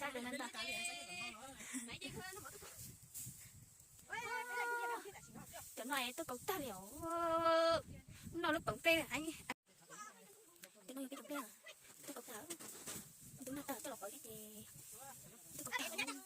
Cov no tuaj kaus tag li os. No lub peem nplej. Cov no yog peb cov nplej tuaj kaus tag. Tus no tag tuaj los pawv thiab ces tuaj kaus tag.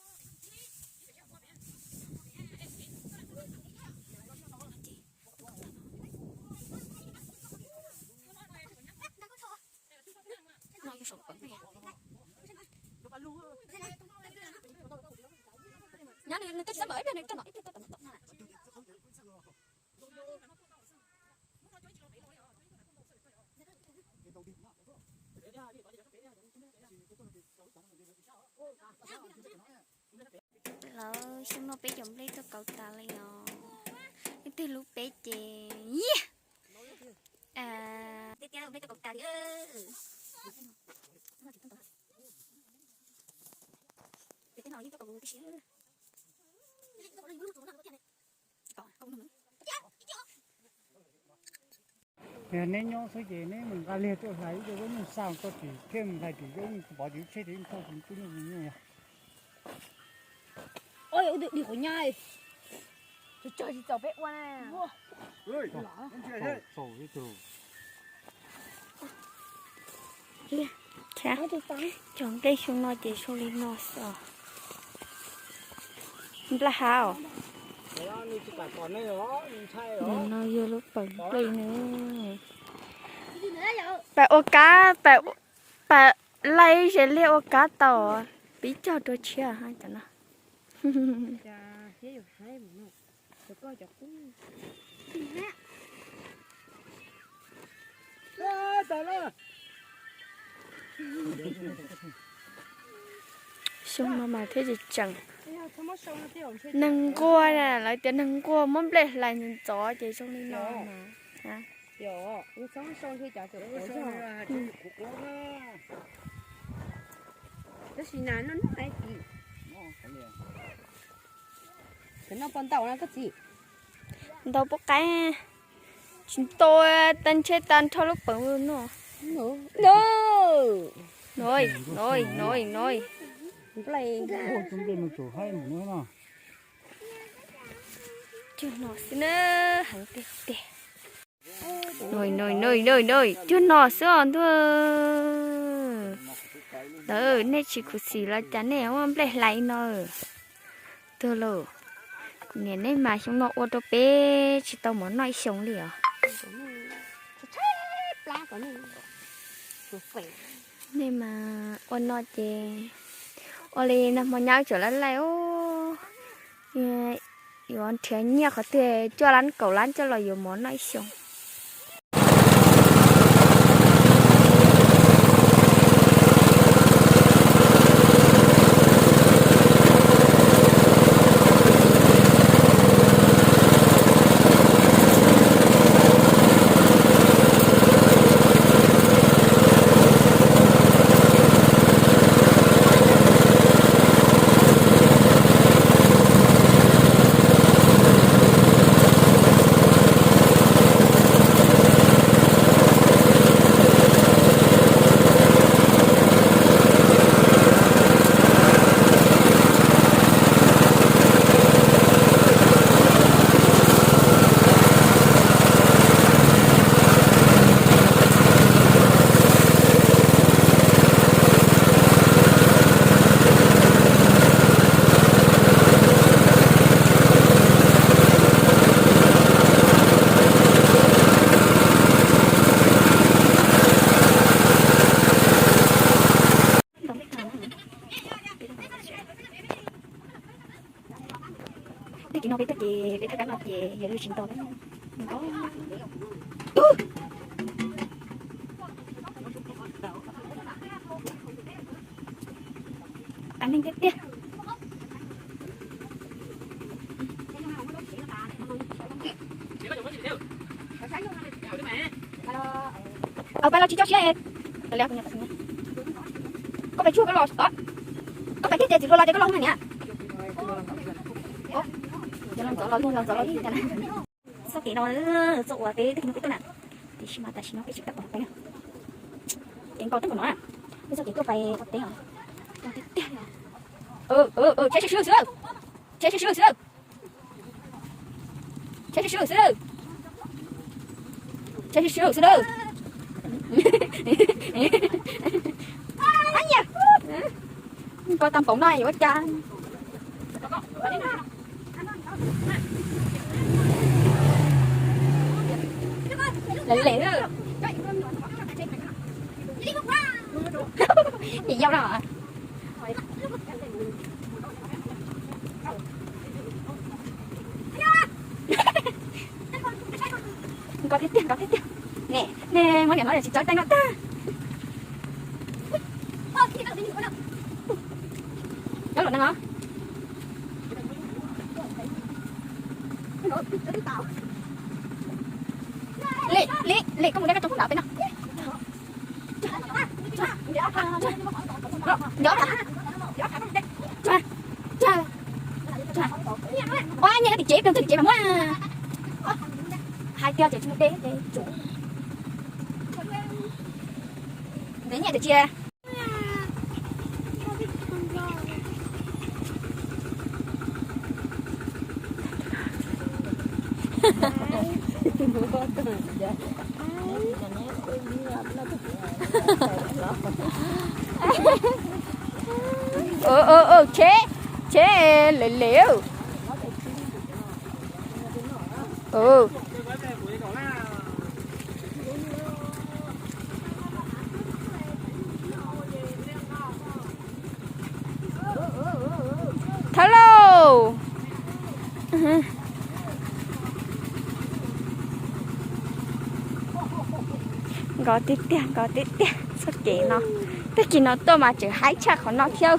Lawv xyoo no peb cov nplej tuaj kaus tas li os. Leej twg hlub peb ces tiag tiag nplej tuaj kaus tas li. Yog neb nyob xwb ces neb mus nqa liag tuaj hlais ib co zaub nyuj xa tso tim thiaj mus hlais tim zaub nyuj pov tim lub tsheb tim mus thauj tus tub nyuj nyuj yog. Ua tus dim qhuav nyab, tsis txaus peb ua na. Cov nplej xyoo no ces zoo li no xwb os. Nplaj hav os. No yog lub peem nplej na. Pab ua kab, pab laij ze liaj ua kab tau, pib cog rau tshiab cov no. Xyoo no mas thiaj tsis tseem. Neeg nquag, lawv tias neeg nquag muab nplej hlais ntxov ntxov ces zoo li no mas. Tab sis nas noj noj. Cov no puas ntau na koj txiv? Ntau pub qaib, tsis ntau, tag ntshe tag nrho lub peem no. No, no, no. Nplej. Cog no xwb na, heev tiag tiag. No, no, no, no, cog no xwb os ntuj. Lawv, nej tsis khuv xim los cas nej muab nplej hlais no? Tuag lauj. Kuv niam nej mas xyoo no ua rau peb tsis tau mov noj ib xyoos li os. Nej mas ua no ces ua li nag hmo nyab tseem laij laij, yuav nrhiav nyiaj qhov twg cuaj lab kaum lab coj los yuav mov noj ib xyoos. Tej kev no peb tuaj ces peb thaj kab no ces yog lub tsis ntau. Qab neeg tiag tiag. Au, pab los tsis coj siab. Koj pais tsuag koj los, koj pais kiag ces txiv hluas los ces koj los hauv no niam. Los ntxov los lig, los ntxov los lig cas na. Txoj kev no txoj uas peb twb mus peb tuaj na, tiam sis mas tam sim no peb tsis tau pom peb. Kev nkaus teb nkaus no, peb txoj kev tuaj pais ua teb os, tiag tiag li. Tshaib swb swb lawm, tshaib swb swb lawm, tshaib swb swb lawm, tshaib swb swb lawm, tshaib swb swb lawm. Koj tau npaum no yuav ua cas? Lem lem. Yau no. Nkos tiag tiag, nkos tiag tiag. Ne, ne muab niam no tsis tso teeb no tag. Cov lus neeg os. Li, li, li, koj mus dab koj rau phab nram peb no. Ua nyiaj tim tsev, peb tim tsev mas muab. Hais tias tseem tsis mus de ces tsum. Ntev nyiaj tiam cia. Tsheb, tsheb lem lem. Thawb lauj. Nkos tiag tiag, nkos tiag tiag txoj kev no. Tag kis no tuaj mas tseem haib tshaj qhov no thiab.